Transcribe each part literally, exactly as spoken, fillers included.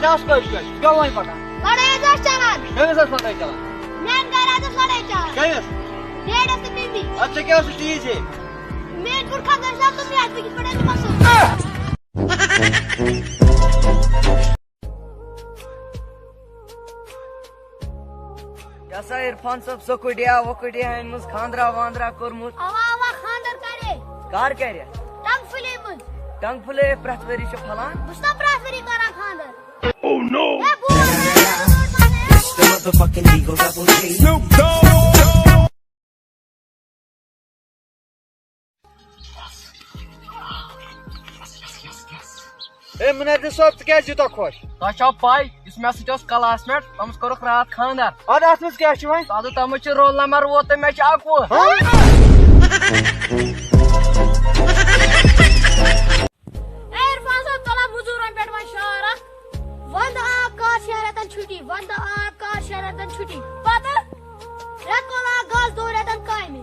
ژٕ آس کٲشِر پٲٹھۍ، ژٕ کیٛاہ وۄنۍ پَکان؟ لڑٲے حظ ٲس چلان۔ کٔمِس ٲس لڑٲے چلان؟ میٛانہِ گرِ حظ ٲس لڑٲے چلان۔ کٔمِس؟ ڈیڈس تہٕ مِمی۔ اَدٕ ژےٚ کیٛاہ اوسُے ژیٖرۍ ژیٖرۍ؟ میٛٲنۍ بُرٕ خانٛدار چھِ آسان تِم یَتھ بہٕ کِتھ پٲٹھۍ أنِم اَصٕل۔ کیٛاہ سا عرفان صٲب، سۄکُڈیا وۄکُڈیا أنۍ مٕژ، خانٛدرا وانٛدرا کوٚرمُت؟ اَوا، اَوا، خانٛدر کَرے۔ کر کَرِ؟ ٹنٛگ پھُلے منٛز۔ ٹنٛگ پھُلے پرٛٮ۪تھ ؤری چھُ پھۄلان۔ بہٕ چھُس نا پرٛٮ۪تھ ؤری کران خانٛدر۔ Oh no! ہے، بوز۔ It's the motherfucking Eagle Double G. Snoop Dogg. ہے منظر صٲب، ژٕ کیٛازِ یوٗتاہ خۄش؟ تۄہہِ چھا پَے، یُس مےٚ سۭتۍ اوس کلاس میٹ، تٔمِس کوٚرُکھ راتھ خانٛدر۔ اَدٕ اَتھ منٛز کیٛاہ چھُ وۄنۍ؟ اَدٕ تٔمِس چھُ رول نمبر وُہ تہٕ مےٚ چھُ اَکوُہ۔ ہاں؟ اے عرفان صٲب، تَلہ مٔزوٗرَن پٮ۪ٹھ وۄنۍ شعر اکھ۔ وَندٕ آو کار شےٚ رٮ۪تَن چھُٹی، وَندٕ آو کار شےٚ رٮ۪تَن چھُٹی۔ پَتہٕ؟ رٮ۪تہٕ کول آو گاسہٕ دۄن رٮ۪تَن کامہِ۔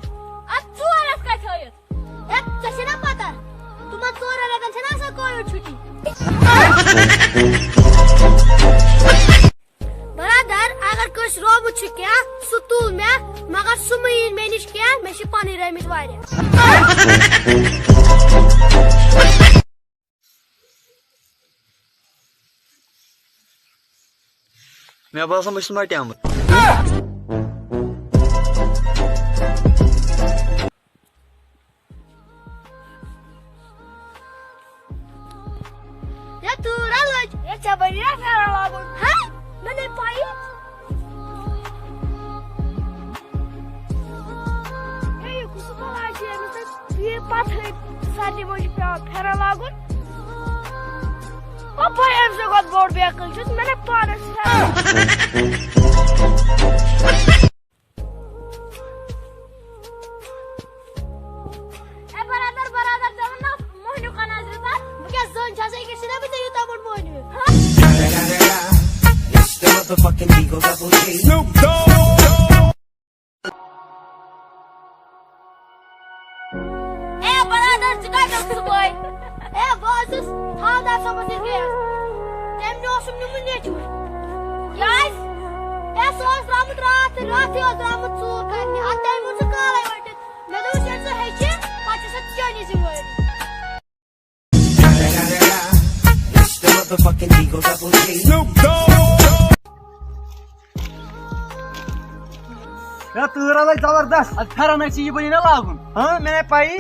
اَتھ ژور رٮ۪تھ کَتہِ تھٲیِتھ؟ ہے، ژےٚ چھے نا پَتہ؟ تِمَن ژورَن رٮ۪تَن چھَنہٕ آسان کووِڈ چھُٹی۔ برادر، اگر کٲنٛسہِ روومُت چھُ کینٛہہ، سُہ تُل مےٚ، مگر سُہ مہٕ یِن مےٚ نِش کینٛہہ، مےٚ چھِ پَنٕنۍ رٲومٕتۍ واریاہ۔ مےٚ باسان، بہٕ چھُس مَٹیومُت۔ ہے، تۭر ہا لٔج۔ ہے، ژےٚ بَنی نا پھٮ۪رن لاگُن؟ ہا؟ مےٚ نَے پَیی۔ ہے، یہِ کُس بَلاے چھُ؟ أمِس نَے یہِ پَتہٕ سردی منٛز چھُ پٮ۪وان پھٮ۪رن لاگُن۔ او بھائی، أمۍ سٕے کھۄتہٕ بوٚڑ بیکٕل چھُس، مےٚ نَے پانَس پھٮ۪رن۔ اے برادر، برادر، ژےٚ ووٚن نا موہنیو کَناز رِزا؟ بہٕ کیٛاہ زٔنۍ چھَس، أکِس چھِنہ بہٕ ژےٚ یوٗتاہ بوٚڑ موہنیو؟ ہا؟ It's the motherfucking Eagle Double G. Snoop Dogg. اے برادر، ژٕ کَتہِ اوسُکھ صُبحٲے؟ اے، بہٕ اوسُس تھاودار صٲبَس نِش گٔیَس۔ تٔمۍ مےٚ اوسُم نیوٗمُت نیٚچوٗ۔ کیٛازِ؟ اے، سُہ اوس درٛامُت راتھ، راتھٕے اوس درٛامُت ژوٗر کَرنہِ۔ اَدٕ تٔمۍ ووٚن سُہ کالَے ؤٹِتھ۔ مےٚ دوٚپُس، ییٚلہِ ژٕ ہیٚچھِ، پَتہٕ چھِ سۄ چٲنی ذِمہٕ وٲری۔ It's the motherfucking Eagle Double G. Snoop Dogg. ہے، تۭر ہا لٔج زبردست۔ اَدٕ پھٮ۪رن آسہِ یہِ بَنی نا لاگُن۔ ہاں، مےٚ نَے پَیی۔